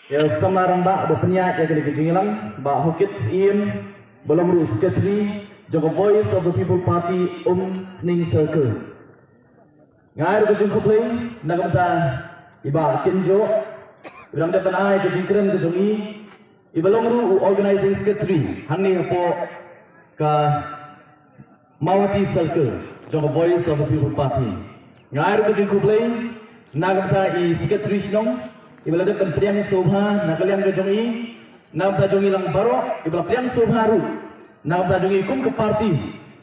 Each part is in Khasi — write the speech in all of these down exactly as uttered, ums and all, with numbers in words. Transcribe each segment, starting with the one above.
Ïa u samla rangbah ba pynïaid ïa kane ka jingïalang, Bah Hokit Syiem, ba long ruh u secretary jong ka Voice of the People Party Umsning Circle. Nga ai ruh ka jingkhublei na ka bynta i Bah Kynjoh, ba dang dep ban ai ka jingkren ka jong i, i ba long ruh u organizing secretary hangne hapoh ka Mawhati Circle jong ka Voice of the People Party. Nga ai ruh ka jingkhublei na ka bynta i secretary shnong, i ba la dep ban pdiang sngewbha na ka liang ka jong i, na ka bynta jong i lang baroh, i ba la pdiang sngewbha ruh na ka bynta jong i kum ka party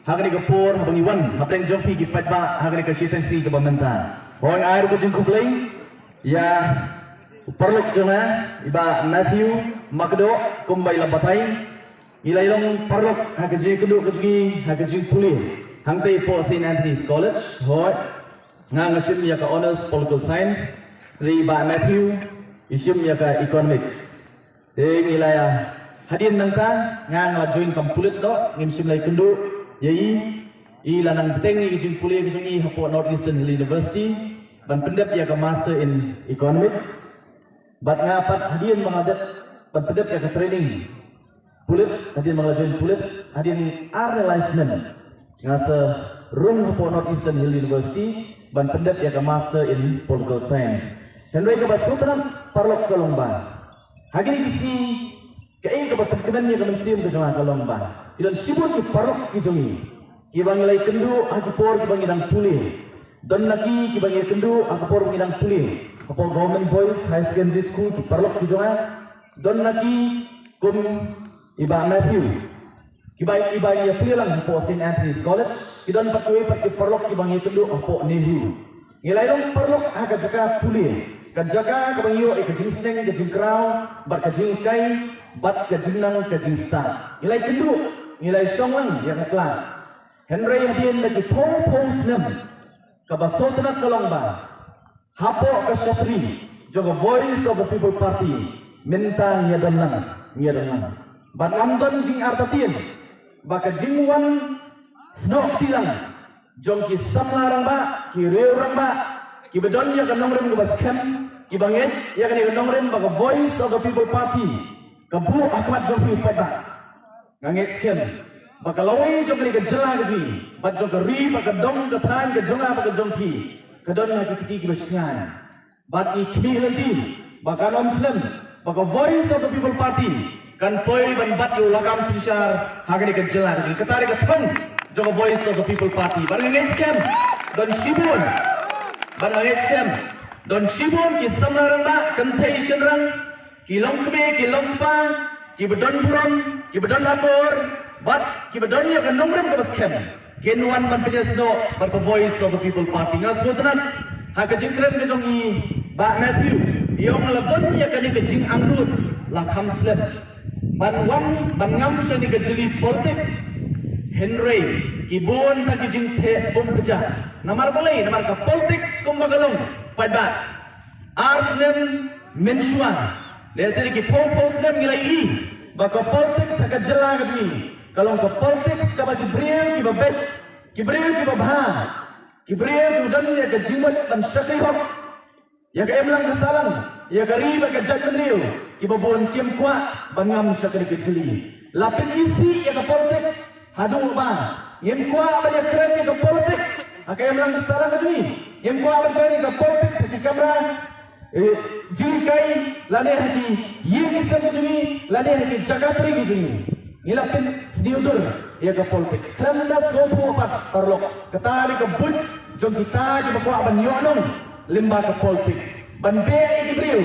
ha kane ka por, haba ngi wan hapdeng jong phi ki paidbah ha kane ka shisha shi kaba mynta. Hooid, nga ai ruh ka jingkhublei ïa u paralok jong nga, i Bah Matthew Makdoh, kumba i la batai. Ngi la ïalong paralok ha ka jingïakynduh ka jong ngi ha ka jingpule hangtei hapoh Saint Anthony's College. Hooid, nga nga shim ïa ka Honours Political Science, hynrei i Bah Matthew i shim ïa ka Economics. Te ngi la ïa, hadien nangta nga nga la join kam pulit noh, ngim shym la ïakynduh ïa i. I la nang bteng ïa ka jingpule ka jong i hapoh North Eastern Hill University ban pyndep ïa ka Master in Economics. Bad nga pat hadien ba nga dep ban pyndep ïa ka training pulit, hadien ba nga la join pulit, hadien ar ne lai snem nga sa rung hapoh North Eastern Hill University ban pyndep ïa ka Master in Political Science. Hynrei kaba sngewtynnat paralok ka long ba ha kine ki sngi kaei kaba pynkmen ïa ka mynsiem ka jong nga ka long ba ki don shibun ki paralok ki jong ngi kiba ngi la ïakynduh ha ki por kiba ngi dang pule. Don na ki kiba ngi ïakynduh ha ka por ba ngi dang pule hapoh Government Boys Higher Secondary School, ki paralok ki jong nga. Don na ki kum i Bah Matthew, kiba, iba ïa pule lang hapoh Saint Anthony's College. Ki don pat kiwei pat ki paralok kiba ngi ïakynduh hapoh NEHU. Ngi la ïalong paralok ha ka jaka pule, ka jaka kaba ngi ïoh ïa ka jingsneng, ka jingkraw bad ka jinghikai bad ka jingnang ka jingstad. Ngi la ïakynduh, ngi la ïashong lang ïa ka klas. Hynrei hadien da ki phew phew snem, kaba sngewtynnat ka long ba hapoh ka shatri jong ka Voice of the People Party mynta ngi ïadon lang, ngi ïadon lang. Bad ngam don jingartatien ba ka jingwan snoh kti lang jong ki samla rangbah, ki riew rangbah kiba don ïa ka nongrim kaba skhem, kiba ngeit ïa kane ka nongrim ba ka Voice of the People Party ka buh ha khmat jong phi paidbah. Nga ngeit skhem ba ka lawei jong kane ka jylla ka jong ngi bad jong ka ri bad ka dong ka thaiñ ka jong nga bad ka jong phi ka don ha ki kti kiba shngaiñ. Bad ngi khmih lynti ba kan ym slem ba ka Voice of the People Party kan poi ban bat ïa u lakam synshar ha kane ka jylla ka jong ngi. Kata dei ka thong jong ka Voice of the People Party. Bad nga ngeit skhem don shibun, bad nga ngeit skhem don shibun ki samla rangbah, kynthei shynrang, ki longkmie ki longkpa, kiba don burom, kiba don akor bad kiba don ïa ka nongrim kaba skhem, kin wan ban pynïasnoh bad ka Voice of the People Party. Nga sngewtynnat ha ka jingkren ka jong i Bah Matthew, i ong la don ïa kane ka jingangnud, la kham slem ban wan ban ngam sha kane ka jylli politics. Hynrei ki bun ta ki jingtheh bym pyrshah. Namar balei? Namar ka politics kumba ka long, paidbah, ar snem mynshuwa, lehse ki phew phew snem ngi la ïohi ba ka politics ha ka jylla ka jong ngi ka long ka politics kaba ki briew kiba beit, ki briew kiba bha, ki briew kiba don ïa ka jingmut ban shakri hok ïa ka imlang ka sahlang, ïa ka ri bad ka jaitbynriew, kiba bun kim kwah ban ngam sha kane ka jylli. La pynisih ïa ka politics haduh ba ngim kwah ban ïakren ïa ka politics ha ka imlang ka sahlang ka jong ngi. Ngim kwah ban kren ïa ka politics ha ki kamra, eh, jinghikai, lane ha ki ïing ki sem ki jong ngi, lane ha ki jaka trei ki jong ngi. Ngi la pynsniew dur ïa ka politics. Khlem da sngewthuh pat paralok, kata dei ka buit jong kita kiba kwah ban ïoh nong lyngba ka politics, ban beh ïa ki briew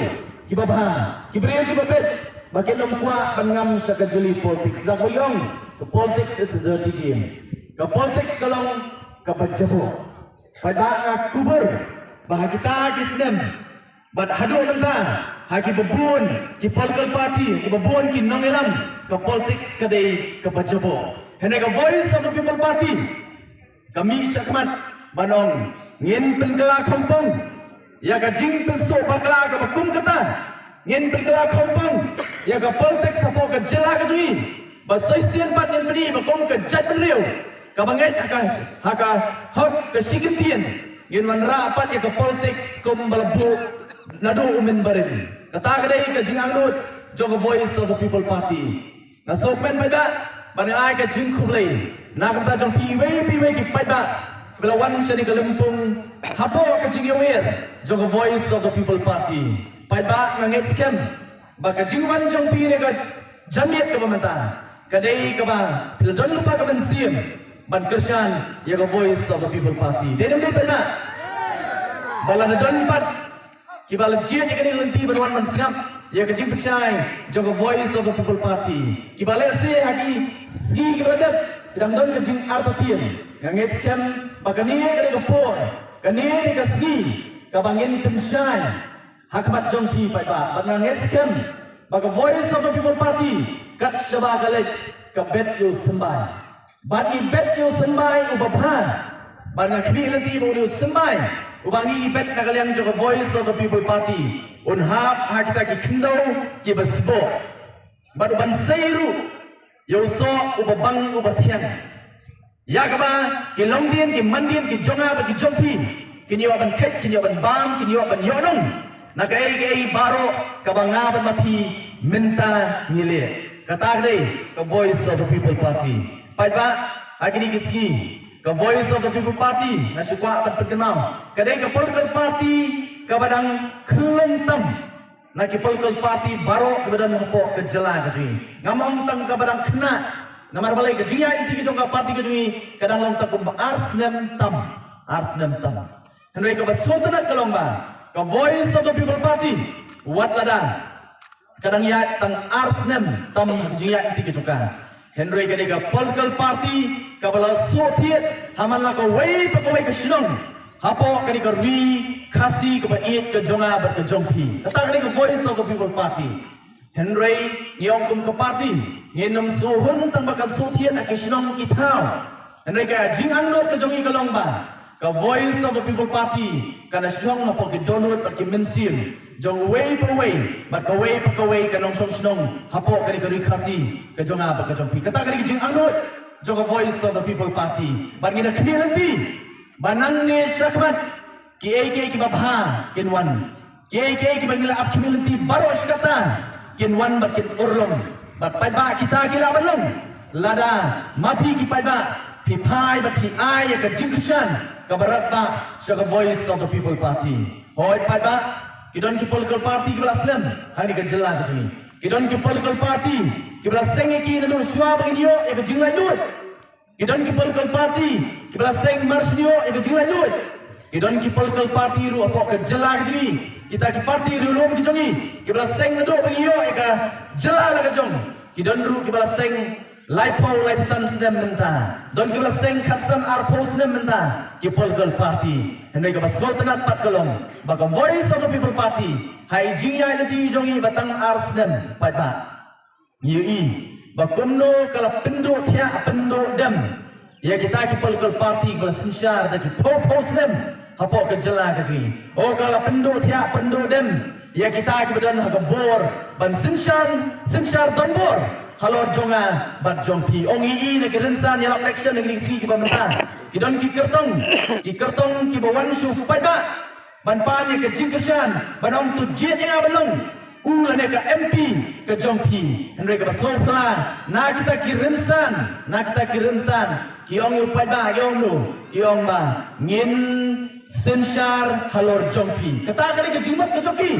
kiba bha, ki briew kiba beit, ba kin ym kwah ban ngam sha ka jylli politics. Da kaba ong ka politics is a dirty game. Ka politics ka long kaba jaboh. Paidbah, nga kubur ba ha kita ki snem bad haduh mynta ha kiba bun ki political party, kiba bun ki nongïalam, ka politics ka dei kaba jaboh. Hynrei ka Voice of the People Party ka mih shakhmat ban ong ngin pynkylla khongpong ïa ka jingpynsuh bakla kaba kum kata. Ngin pynkylla khongpong ïa ka politics hapoh ka jylla ka jong ngi. Ba shisien pat ngin pyni ba kum ka jaitbynriew kaba ngeit ha ka, ha ka hok ka shi kyntien, ngin wanrah pat ïa ka politics kum ba la buh naduh u mynbarim. Kata ka dei ka jingangnud jong ka Voice of the People Party. Nga sngewkmen paidbah, ba nga ai ka jingkhublei na ka bynta jong phi iwei pa iwei ki paidbah kiba la wan sha kane ka lympung hapoh ka jingïawer jong ka Voice of the People Party. Paidbah, nga ngeit skhem ba ka jingwan jong phi ne ka janmiet kaba mynta ka dei kaba phi la don lypa ka mynsiem ban kyrshan ïa ka Voice of the People Party. Dei ne ym dei paidbah? Ba la don pat kiba la jied ïa kane ka lynti ban wan ban sngap ïa ka jingpynshai jong ka Voice of the People Party. Kiba lehse ha ki sngi kiba la dep ki dang don ka jingartatien. Nga ngeit skhem ba kane ka dei ka por, kane ka dei ka sngi kaba ngin pynshai ha khmat jong phi paidbah. Bad nga ngeit skhem ba ka Voice of the People Party kat shaba ka leit ka bet ïa u symbai. Bad ngi bet ïa u symbai uba bha. Bad nga khmih lynti ba une u symbai uba ngi bet na ka liang jong ka Voice of the People Party un hap ha kita ki khyndew kiba sboh. Bad u ban sei ruh ïa u soh uba bang uba thiang, ïa kaba ki longdien ki mandien ki jong nga bad ki jong phi kin ïoh ban khet, kin ïoh ban bam, kin ïoh ban ïohnong na kaei kaei baroh kaba nga bad ma phi mynta ngi leh. Kata ka dei ka Voice of the People Party. Paidbah, ha kine ki sngi ka Voice of the People Party, nga shu kwah ban pynkynmaw, ka dei ka political party kaba dang khyllung tam na ki political party baroh kiba don hapoh ka jylla ka jong ngi. Ngam ong tang kaba dang khynnah, namar balei ka jingïaid lynti ka jong ka party ka jong ngi ka dang long tang kumba ar snem tam, ar snem tam. Hynrei kaba sngewtynnat ka long ba ka Voice of the People Party, wat lada ka dang ïaid tang ar snem tam jingïaid lynti ka jong ka, hynrei ka dei ka political party kaba la shu thied ha man la kawei pa kawei ka shnong hapoh kane ka ri Khasi kaba ïeit ka jong nga bad ka jong phi. Kata ka dei ka Voice of the People Party. Hynrei ngi ong kum ka party, ngin ym shu hun tang ba kan shu thied ha ki shnong ki thaw. Hynrei ka jingangnud ka jong ngi ka long ba ka Voice of the People Party kan shnong hapoh ki dohnud bad ki mynsiem jong uwei pa uwei bad kawei pa kawei ka nongshong shnong hapoh kane ka ri Khasi ka jong nga bad ka jong phi. Kata ka dei ka jingangnud jong ka Voice of the People Party. Bad ngi da khmih lynti ba nangne shakhmat kiei kiei kiba bha kin wan, kiei kiei kiba ngi la ap khmih lynti baroh shi katta kin wan bad kin urlong. Bad paidbah, kita ki lah ban long lada ma phi ki paidbah phi phai bad phi ai ïa ka jingkyrshan kaba radbah sha ka Voice of the People Party. Hooid paidbah, ki don ki political party kiba la slem ha kane ka jylla ka jong ngi. Ki don ki political party kiba la seng ïa ki naduh shuwa ba ngin ïoh ïa ka jinglaitluid. Ki don ki political party kiba la seng mar shen ïoh ïa ka jinglaitluid. Ki don ki political party ruh hapoh ka jylla ka jong ngi, kita ki party riewlum ki jong ngi, kiba la seng naduh ba ngi ïoh ïa ka jylla la ka jong. Ki don ruh kiba la seng laiphew laiphew san snem mynta. Don kiba la seng khatsan arphew snem mynta ki political party. Hynrei kaba sngewtynnat pat ka long ba ka Voice of the People Party ha i jingïaid lynti jong i ba tang ar snem paidbah, ngi ïohi ba kumno ka la pynduh thiah pynduh dem ïa kita ki political party kiba la synshar da ki phew phew snem hapoh ka jylla ka jong ngi. O, ka la pynduh thiah pynduh dem ïa kita kiba don ha ka bor ban synshar, synshar donbor halor jong nga bad jong phi. Ong i i na ki rynsan ïalap election na ki sngi kiba mynta, ki don ki kyrtong, ki kyrtong kiba wan shu paidbah ban pan ïa ka jingkyrshan, ban ong to jied ïa nga ban long u lane ka M P ka jong phi. Hynrei kaba sngewphylla na kita ki rynsan, na kita ki rynsan, ki ong ïa u paidbah, ki ong no, ki ong ba ngin synshar halor jong phi. Kata ka dei ka jingmut ka jong ki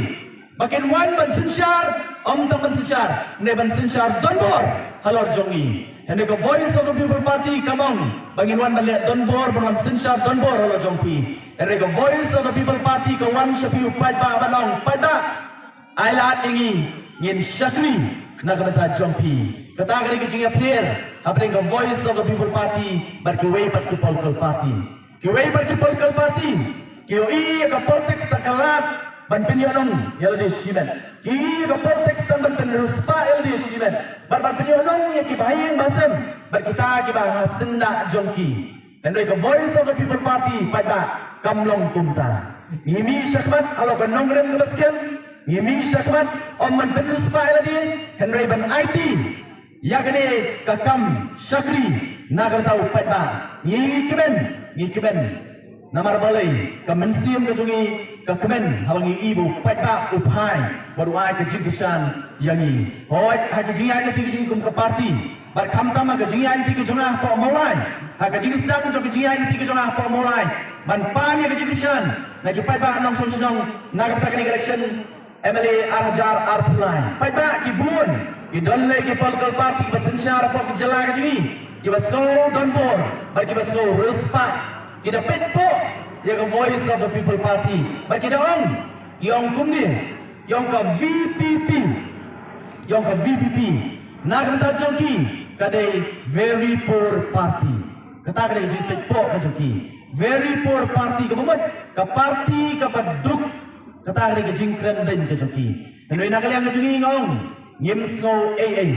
ba kin wan ban synshar, ym tang ban synshar, ne ban synshar donbor halor jong ngi. Hynrei ka Voice of the People Party kam ong ba ngin wan ban leh donbor, ban wan synshar donbor halor jong phi. Hynrei ka Voice of the People Party ka wan sha phi u paidbah ban ong, paidbah, ai lad ïa ngi, ngin shakri na ka bynta jong phi. Kata ka dei ka jingïapher hapdeng ka Voice of the People Party bad kiwei pat ki political party. Kiwei pat ki political party ki ïohi ïa ka politics da ka lad ban pynïohnong ïa lade shimet. Ki ïohi ïa ka politics tang ban pynriewspah ïa lade shimet bad ban pynïohnong ïa ki bahaïing bahasem bad kita kiba ha syndah jong ki. Hynrei ka Voice of the People Party, paidbah, kam long kumta. Ngi mih shakhmat halor ka nongrim kaba skhem, ngi mih shakhmat ym ban pynriewspah ïa lade, hynrei ban aiti ïa kane ka kam shakri na ka bynta u paidbah. Ngi kmen, ngi kmen Namar balei ka mynsiem ka jong ngi ka kmen haba ngi i ba u paidbah u phai bad u ai ka jingkyrshan ïa ngi. Hooid, ha ka jingïaid lynti ka jong ngi kum ka party, bad khamtam ha ka jingïaid lynti ka jong nga hapoh Mawlai, ha ka jingsdang jong ka jingïaid lynti ka jong nga hapoh Mawlai, ban pan ïa ka jingkyrshan na ki paidbah nongshong shnong na ka bynta kane ka election M L A ar hajar arphew lai. Paidbah ki bun, ki don lei ki political party kiba synshar hapoh ka jylla ka jong ngi, kiba sngew donbor bad kiba sngew riewspah, ki da peit poh ïa ka Voice of the People Party bad ki da ong, ki ong kumne, ki ong ka V P P, ki ong ka V P P na ka bynta jong ki ka dei very poor party. Kata ka dei ka jingpeit poh ka jong ki, very poor party, kaba mut ka party kaba duk. Kata ka dei ka jingkren beiñ ka jong ki. Hynrei na ka liang ka jong ngi nga ong, ngim sngew ei ei.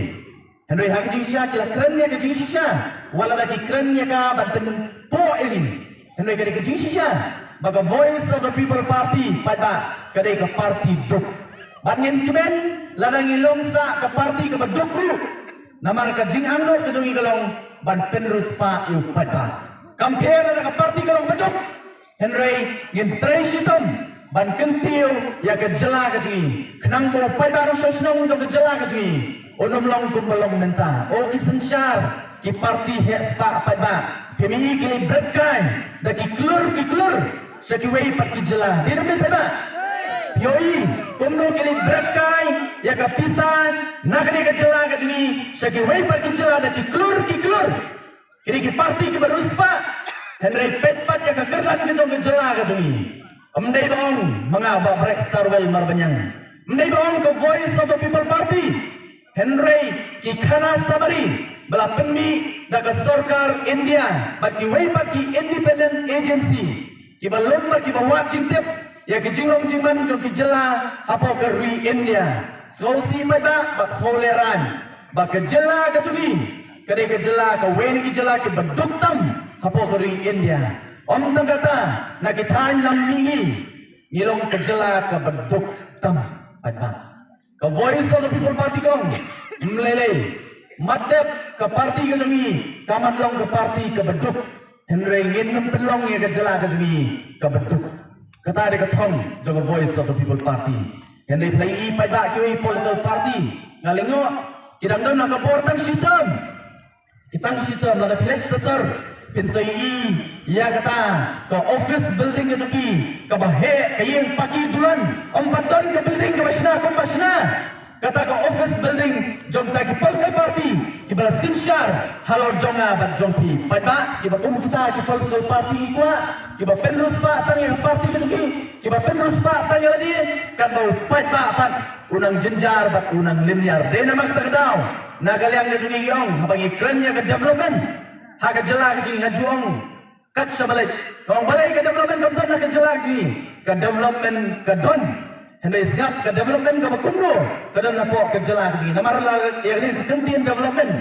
Hynrei ha ka jingshisha ki la kren ïa ka jingshisha, wat la da ki kren ïa ka ban pynpoh ïa ngi. Hynrei ka dei ka jingshisha ba ka Voice of the People Party, paidbah, ka dei ka party duk. Bad ngin kmen lada ngi long sah ka party kaba duk ruh. Namar ka jingangnud ka jong ngi ka long ban pynriewspah ïa u paidbah. Kam pher lada ka party ka long ba duk. Hynrei ngin trei shitom ban kyntiew ïa ka jylla ka jong ngi, khnang ba u paidbah nongshong shnong jong ka jylla ka jong ngi un ym long kumba long mynta. O ki synshar, ki party heh spah paidbah, phim i ki leit bret kai da ki klur ki klur sha kiwei pat ki jylla. Dei ne ym dei paidbah? Phi ïohi kumno ki leit bret kai ïa ka pisa na kane ka jylla ka jong ngi sha kiwei pat ki jylla da ki klur ki klur. Kine ki party kiba riewspah. Hynrei peit pat ïa ka kyrdan ka jong ka jylla ka jong ngi. Ym dei ba ong ma nga Bah Brightstarwell Marbaniang, ym dei ba ong ka Voice of the People Party. Hynrei ki khana samari ba la pynmih da ka sorkar India bad kiwei pat ki independent agency, kiba lum bad kiba wad jingtip ïa ki jinglong jingman jong ki jylla hapoh ka ri India. Sngewsih paidbah bad sngewlehraiñ ba ka jylla ka jong ngi ka dei ka jylla kawei na ki jylla kiba duk tam hapoh ka ri India. Ym tang kata, na ki thaiñ lam mihngi ngi long ka jylla kaba duk tam paidbah. Ka Voice of the People Party ka ong, ym lei lei, mat dep ka party ka jong ngi ka mat long ka party kaba duk. Hynrei ngin ym pynlong ïa ka jylla ka jong ngi kaba duk. Kata dei ka thong jong ka Voice of the People Party. Hynrei phi la i paidbah kiwei political party, nga lyngngoh, ki dang don ha ka bor tang shi term. Ki tang shi term, lada phi leit sha sor phin sa ïohi ïa kata ka office building ka jong ki kaba heh, ka ïing paki dulan. Ym pat don ka building kaba shna kumba shna kata ka office building jong kita ki political party kiba la synshar halor jong nga bad jong phi. Paidbah, kiba kum kita ki political party ki kwah kiba pynriewspah tang ïa ka party ka jong ki, kiba pynriewspah tang ïa lade, katba u paidbah pat u nang jynjar bad u nang lynñiar. Dei namar kata ka daw na ka liang ka jong ngi ngi ong, haba ngi kren ïa ka development ha ka jylla ka jong ngi, nga ju ong kat shaba leit, nga ong balei ka development kam don ha ka jylla ka jong ngi? Ka development ka don, hynrei sngap ka development kaba kumno ka don hapoh ka jylla ka jong ngi. Namar la ïa kane ka kyntien development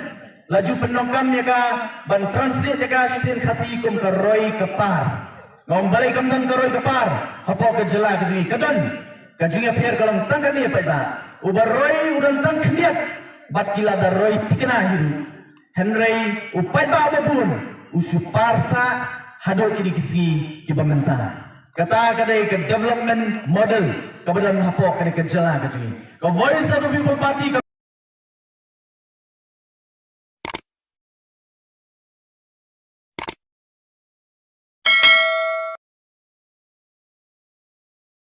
la ju pyndonkam ïa ka ban translate ïa ka sha ktien Khasi kum ka roi ka par. Nga ong balei kam don ka roi ka par hapoh ka jylla ka jong ngi? Ka don. Ka jingïapher ka long tang kane paidbah, uba roi u don tang khyndiat bad ki la da roi thikna hi ruh. Hynrei u paidbah uba bun u shu par sah haduh kine ki sngi kiba mynta. Kata ka dei ka development model kaba don hapoh kane ka jylla ka jong ngi. Ka Voice of the People Party ka